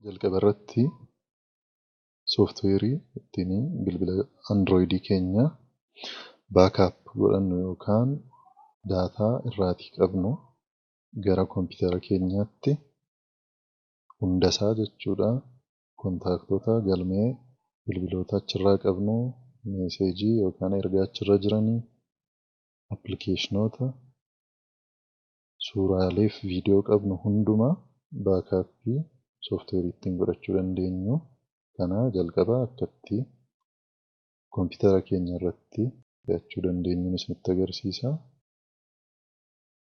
Jalqaba irratti sooftiweerii ittiin bilbila Androidii keenya backup godhannu yookaan daataa irraatii qabnu gara kompiitara keenyaatti hundasaa jechuudha. Kontaaktoota galmee bilbiloota achirraa qabnu, meeseejii yookaan ergaa achirra jiranii, appilikeeshinoota, suuraalee fi viidiyoo qabnu hundumaa baakaappii sooftiweerii ittiin godhachuu dandeenyu. Kana jalqaba akkatti kompiitara keenya irratti fe'achuu dandeenyuun isinitti agarsiisa.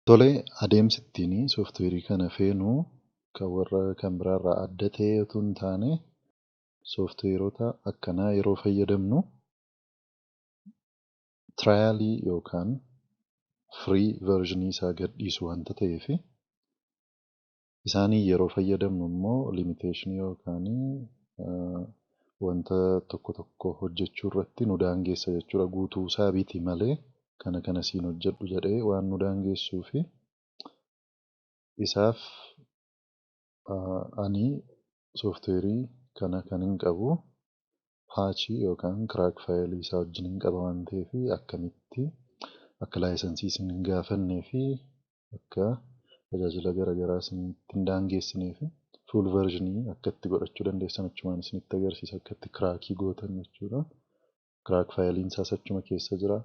Tole, adeemsi ittiin sooftiweerii kana feenu kan warra kan biraarraa adda ta'e otoo hin taane, sooftiweerota akkanaa yeroo fayyadamnu tiraayaalii yookaan firii versionii isaa gadhiisu wanta ta'eef, isaanii yeroo fayyadamnu immoo limiteeshinii yookaan wanta tokko tokko hojjechuu irratti nu daangeessa jechuudha. Guutuu isaa biti malee kana kana siin hojjedhu jedhee waan nu daangeessuu fi isaaf ani sooftiweerii kana kan hin qabu paachii yookaan kiraak faayilii isaa wajjin hin qaba waan ta'eef, akkamitti akka laayisensii isin hin gaafannee fi akka tajaajila garaagaraa isinitti hin daangeessinee fi fuul versionii akka itti godhachuu dandeessan achumaan isinitti agarsiisa, akka itti kiraakii gootan jechuudha. Kiraak faayiliin isaas achuma keessa jira.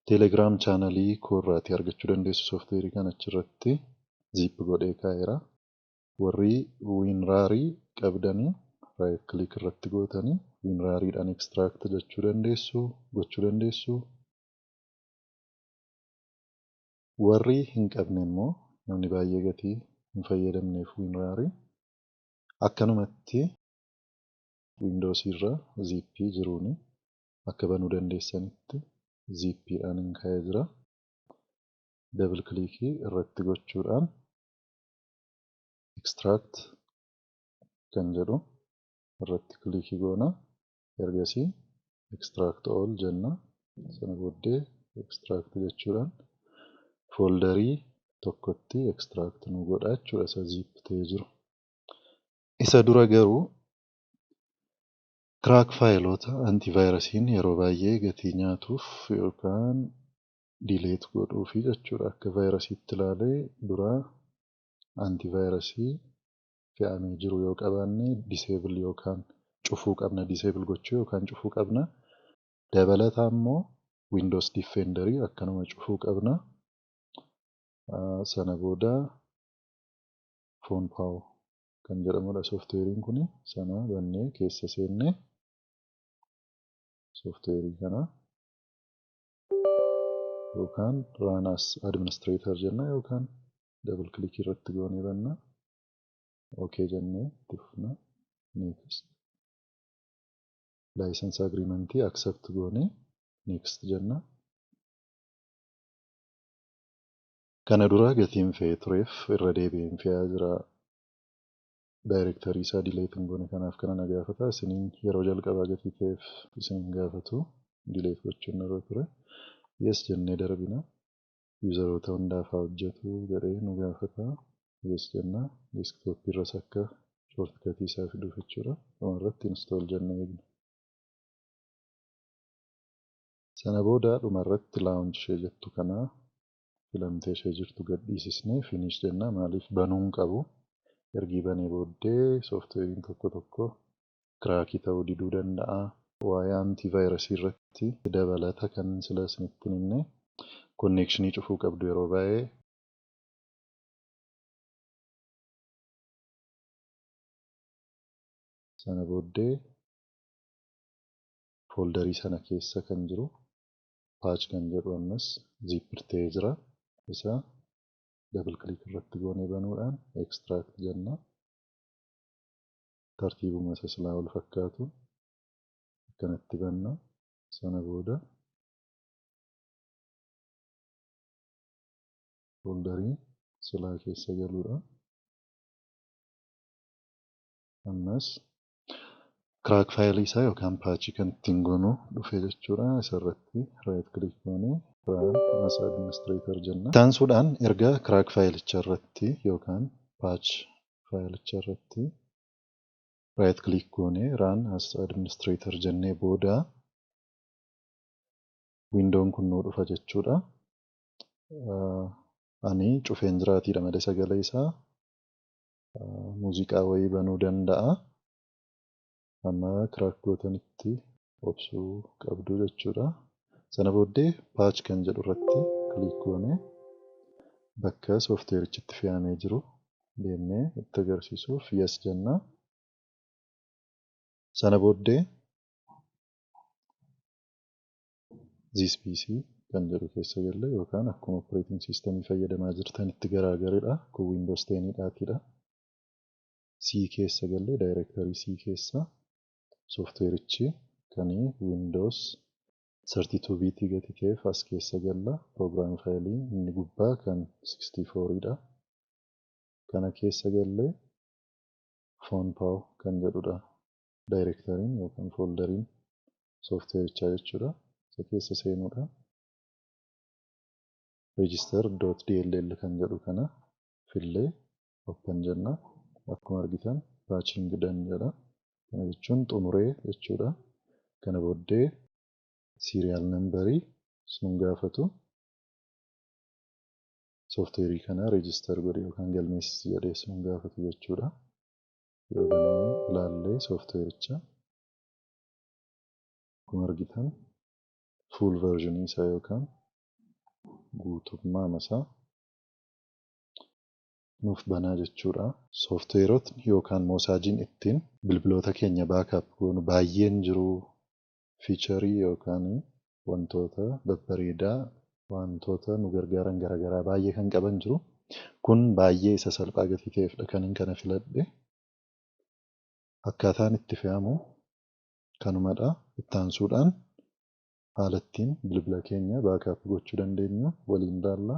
Teelegiraam chaanalii koorraatii argachuu dandeessu sooftiweerii kana achirratti zip godhee kaa'eera. Warri wiinraarii qabdanii raayit kilik irratti gootanii wiinraariidhaan ekstiraakt jechuu dandeessu, gochuu dandeessu. Warri hin qabne immoo namni baay'ee gatii hin fayyadamneef wiinraarii akkanumatti wiindoosii irra ziippii jiruun akka banuu dandeessanitti ziippiidhaan hin kaa'ee jira. Dabl kilikii irratti gochuudhaan ekstiraakt kan jedhu irratti kilikii goona. Ergasii ekstiraakt all jenna. Sana booddee ekstiraakt jechuudhaan fooldarii tokkotti ekstiraakt nu godha jechuudha isa ziip ta'ee jiru. Isa dura garuu kiraak faayiloota antivaayirasiin yeroo baay'ee gatii nyaatuuf yookaan dileet godhuufi jechuudha. Akka vaayirasiitti ilaalee dura antivaayirasii fe'amee jiru yoo qabaanne diseebil yookaan cufuu qabna, diseebil gochuu yookaan cufuu qabna. Dabalataa immoo Windows Defenderii akkanuma cufuu qabna. Sana booda FonePaw kan jedhamudha sooftiweeriin kun. Sana bannee keessa seennee sooftiweerii kana yookaan run as administrator jenna yookaan double click irratti goonee banna. Okay jennee itti fufna. Next. License agreement accept goonee next jenna. Kana dura gatiin fe'ee tureef irra deebi'een fe'aa jira. Daayirektarii isaa dileet hin goone, kanaaf kana na gaafata. Isiniin yeroo jalqabaa gatii ta'eef isin hin gaafatu. Dileet gochuun irra ture. Yes jennee darbina. Yuuzaroota hundaaf haa hojjetu jedhee nu gaafata. Yes jenna. Deeskitooppii irras akka shoortikatii isaa fiduuf jechuudha. Dhumarratti install jennee eegna. Sana booda dhumarratti laawunch ishee jettu kana filamtee ishee jirtu gad dhiisisnee finish jenna. Maaliif banuu hin qabu. Ergii banee booddee sooftiweeriin tokko tokko kiraakii ta'uu diduu danda'a. Waa'ee antivaayirasii irratti dabalata kan sila isinitti himne konneekshinii cufuu qabdu yeroo baay'ee. Sana booddee fooldarii sana keessa kan jiru paach kan jedhu ammas ziippir ta'ee jira. Isa double click irratti goonee banuudhaan extract jenna. Tartiibuma isa silaa wal fakkaatu akkanatti banna. Sana booda fooldarii silaa keessa galuudha. Ammas kiraak faayilii isaa yookaan paachii kan ittiin goonu dhufe jechuudha. Isarratti right click goonee run as administrator jenna. Itti erga kiraak faayilicha irratti yookaan paach faayilicha irratti Right click goonee "Run as administrator" jennee booda windoon kun nuu dhufa jechuudha. Ani cufeen jiraatiidha malee sagalee isaa muuziqaa wayii banuu danda'a. Amma crack gootanitti obsuu qabdu jechuudha. Sana booddee "Patch" kan jedhu irratti click goonee bakka sooftiweerichi itti fe'amee jiru deemnee itti agarsiisuuf "Yes" jenna. Sana booddee "This PC" kan jedhu keessa galle yookaan akkuma operating system fayyadamaa jirtanitti garaagaridha. Kun Windows 10 dhaatidha. C keessa galle, directory C keessa sooftiweerichi kan Windows 32 bit gati ta'eef as keessa galla. Program faayiliin inni gubbaa kan 64 dha. Kana keessa gallee FonePaw kan jedhudha. Directoryn yookaan folderiin sooftiweerichaa jechuudha. Isa keessa seenuudhaan register.dll kan jedhu kana fillee "Open" jenna. Akkuma argitan "Patching done" jedha. Kana jechuun xumuree jechuudha. Kana booddee serial numberii sun gaafatu, sooftiweerii kana register godhi yookaan galmeessisi jedhee sun gaafatu jechuudha. Yoo bannee ilaallee sooftiweericha, akkuma argitan full version isaa yookaan guutummaa isaa nuuf banaa jechuudha. Sooftiweerotni yookaan moosaajiin ittiin bilbiloota keenya backup goonu baay'een jiru. Featurii yookaan wantoota babbareedaa, wantoota nu gargaaran garaagaraa baay'ee kan qaban jiru. Kun baay'ee isa salphaa gatii ta'eefidha kan inni kana filadhe. Akkaataan itti fe'amu kanumadha. Itti aansuudhaan haala ittiin bilbila keenya backup gochuu dandeenyu waliin ilaalla.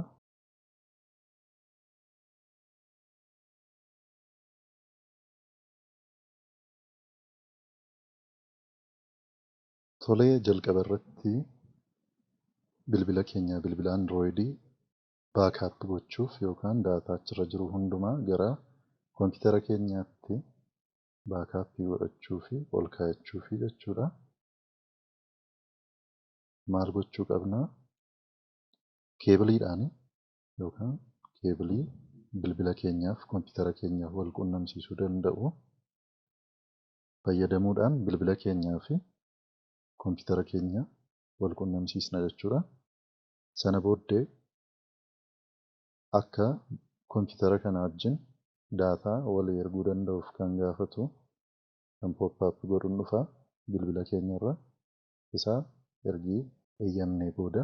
Tolee, jalqaba irratti bilbila keenya, bilbila Androidii backup gochuuf yookaan daataa achirra jiru hundumaa gara koompitara keenyaatti backup godhachuu fi ol kaa'achuu fi jechuudha. Maal gochuu qabnaa? Keebiliidhaan yookaan keebilii bilbila keenyaaf koompitara keenyaaf wal quunnamsiisuu danda'u fayyadamuudhaan bilbila keenyaa fi koompitara keenya wal quunnamsiisna jechuudha. Sana booddee akka koompitara kana wajjin daataa walii erguu danda'uuf kan gaafatu kan pop-up godhuun dhufa bilbila keenyarra. Isaa ergii eeyyamnee booda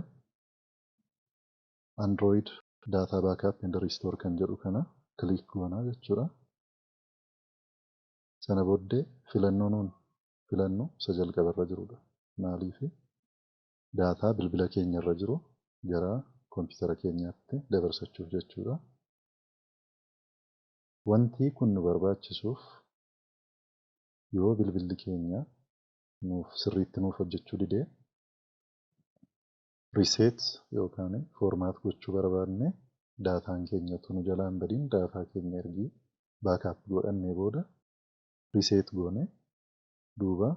"Android Data Backup and Restore" kan jedhu kana click goonaa jechuudha. Sana booddee filannoo nuun filannu isa jalqabarra jirudha. Maaliifi? Daataa bilbila keenyarra jiru gara koompitara keenyaatti dabarsachuuf jechuudha. Wanti kun nu barbaachisuuf yoo bilbilli keenya nuuf sirriitti nuuf hojjechuu didee, reset yookaan format gochuu barbaanne, daataan keenya utuu nu jalaa hin badiin, daataa keenya ergii backup godhannee booda reset goone duuba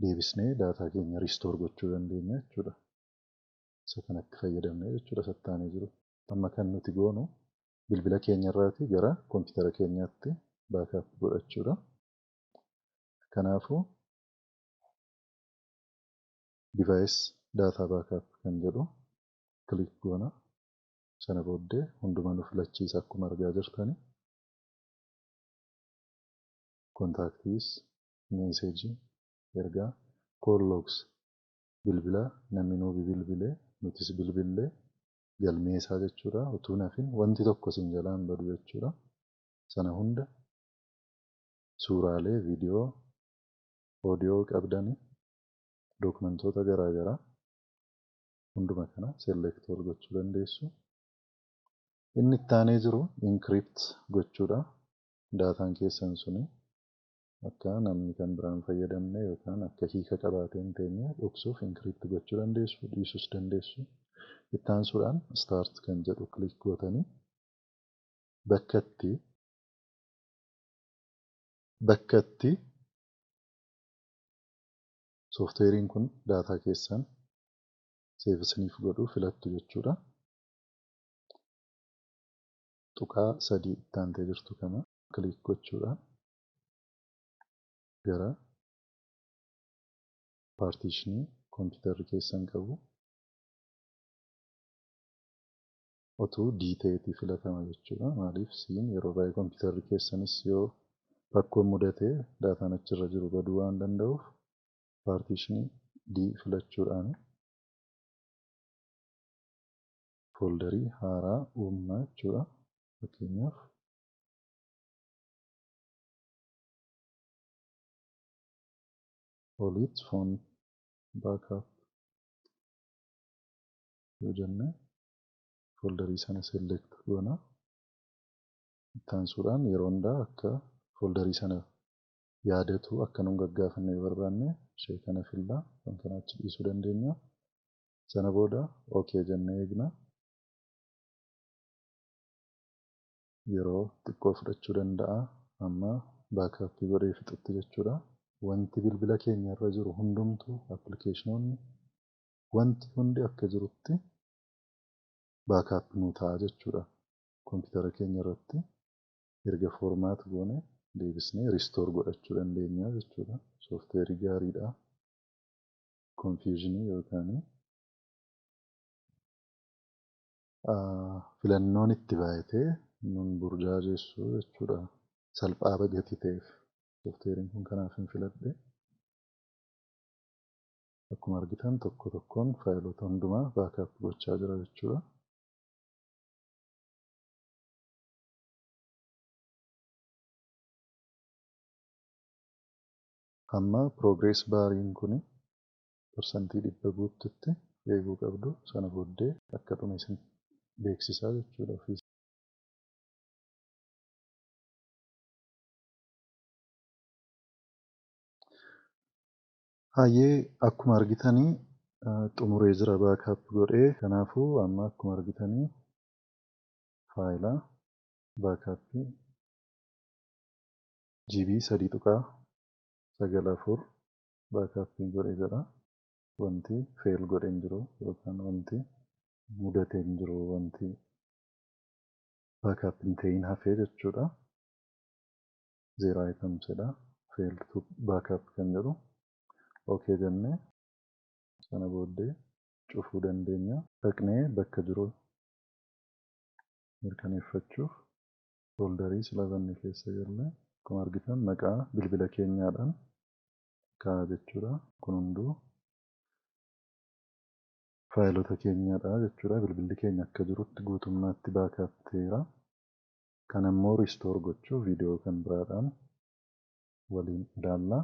deebisnee daataa keenya restore gochuu dandeenya jechuudha. Isa kanatti fayyadamnee jechuudha sattaanee jiru. Amma kan nuti goonu bilbila keenyarraatii gara koompitara keenyaatti backup godhachuudha. Kanaafuu "Device data backup" kan jedhu click goona. Sana booddee hunduma nu filachiisa akkuma argaa jirtani. Contacts, messageii, ergaa, call logs, bilbila namni nuu bilbilee nutis bilbillee galmee isaa jechuudha. Utuu hin hafin wanti tokko isin jalaa hin badu jechuudha. Sana hunda suuraalee, viidiyoo, oodiyoo qabdanii, dookumentoota garaa garaa hunduma kana select all gochuu dandeessu. Inni itti aanee jiru encrypt gochuudha. Daataan keessan suni akka namni kan biraan fayyadamne yookaan akka hiika qabaatee hin teenye dhoksuuf encrypt gochuu dandeessu, dhiisuus dandeessu. Itti aansuudhaan "Start" kan jedhu click gootanii bakka itti Bakka itti sooftiweeriin kun daataa keessan save isiniif godhu filattu jechuudha. Tuqaa 3 itti aantee jirtu kana click gochuudhaan gara paartiishinii kompiitarri keessan qabu otuu D ta'eetii filatama jechuudha. Maaliif C'n yeroo baay'ee kompiitarri keessanis yoo rakkoon mudatee daataan achirra jiru baduu waan danda'uuf paartiishinii D filachuudhaan fooldarii haaraa uumna jechuudha. Fakkeenyaaf Oliit phone backup yoo jenne fooldarii sana select goona. Itti aansuudhaan yeroo hundaa akka fooldarii sana yaadatu akka nun gaggaafanne yoo barbaanne ishee kana fillaa kan kana achi dhiisuu dandeenya. Sana booda OK jennee eegna. Yeroo xiqqoo fudhachuu danda'a amma baakaappii godhee fixutti jechuudha. Wanti bilbila keenya irra jiru hundumtuu appilikeeshinoonni wanti hundi akka jirutti baakaap nuu ta'a jechuudha. Kompiitara keenya irratti erga foormaat goone deebisnee riistoor godhachuu dandeenya jechuudha. Sooftiweerii gaariidha. Konfiyuuzinii yookaan filannoon itti baay'atee nun burjaajessu jechuudha. Salphaa gatii ta'eef sooftiweeriin kun kanaaf hin filadhe. Akkuma argitan tokko tokkoon faayilota hundumaa baakaap gochaa jira jechuudha. Amma progress baariin kun 100% guututti eeguu qabdu. Sana booddee akka dhume isin beeksisaa jechuudha ofiis. Hayyee akkuma argitanii xumuree jira baakaap godhee. Kanaafuu amma akkuma argitanii faayilaa baakaappii GB 3.94 baakaappii godhee jedha. Wanti fail godhee hin jiru yookaan wanti mudatee hin jiru wanti baakaap hin ta'in hafee jechuudha. 0 items jedha. Failed to backup kan jedhu. OK jennee sana booddee cufuu dandeenya. Dhaqnee bakka jiru mirkaneeffachuuf fooldarii sila banne keessa galle akkuma argitan maqaa bilbila keenyaadhaan kaa'a jechuudha. Kun hunduu faayilota keenyadha jechuudha. Bilbilli keenya akka jirutti guutummaatti baakaap ta'eera. Kan ammoo riistoor gochuu viidiyoo kan biraadhaan waliin ilaalla.